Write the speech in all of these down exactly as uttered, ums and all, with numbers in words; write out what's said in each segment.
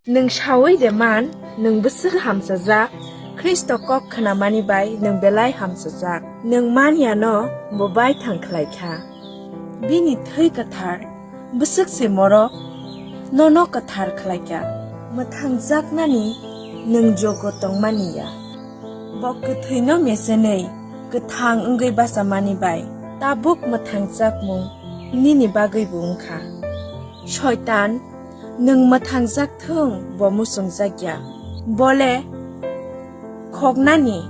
Nwng saui de man, nwng bwswk hamchajak, Khristo kok khnamani bai nwng belai hamchajak. Nwng man yano bo baithang khlai kha. Bini thwi kwthar bwswk se morok nono kwthar khlai kha. Mwthangjaknani nwng jogo tongmani ya. Bo kwthwino mesenwi kwthang wngwi bachamani bai tabuk mwthangjakmung nini bagwibo wngkha. Soitan, nwng mwthangjak thung bo muchungjak ya. Bole khoknani,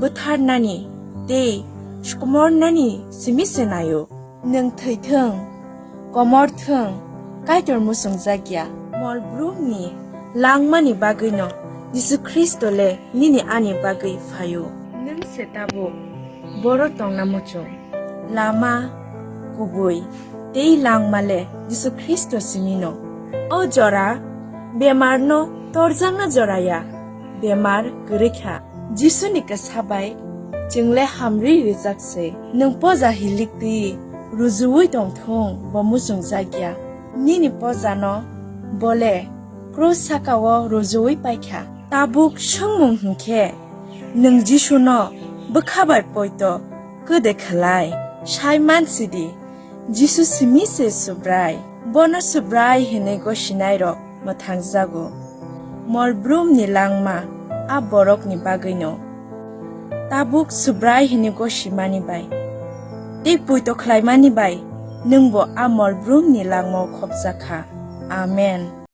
bwtharnani tei skomornani simi se naio. Nwng thwi thung, komor thung, Kaitor muchungjak ya. Mol brumni langmani bagwino Jisu Khristo le nini ani bagwi phaio. Nwng se tabuk boro tongna muchung. Lama, kubui tei langma le Jisu Khristo simino. O jora bemarno torjakna jora ya, bemar kwrwi kha. Jisuni kwsa bai chwng le hamri rijak se. Nwng poja hilik twi rujuui tongthung bo muchungjak ya. Nini pojano bole krus sakao rujuui paikha. Tabuk swngmung hwnkhe, nwng Jisuno bwkha bai poito kwde khlai? Sai mansidi, Jisu simi se Subrai. Bono Subrai hwnwi gosinairok mwthangjago. Mol brumni langma a borokni bagwino. Tabuk Subrai hwnwi gosimani bai tei poito khlaimani bai nwngbo a mol brumni langmao khopjak kha. Amen.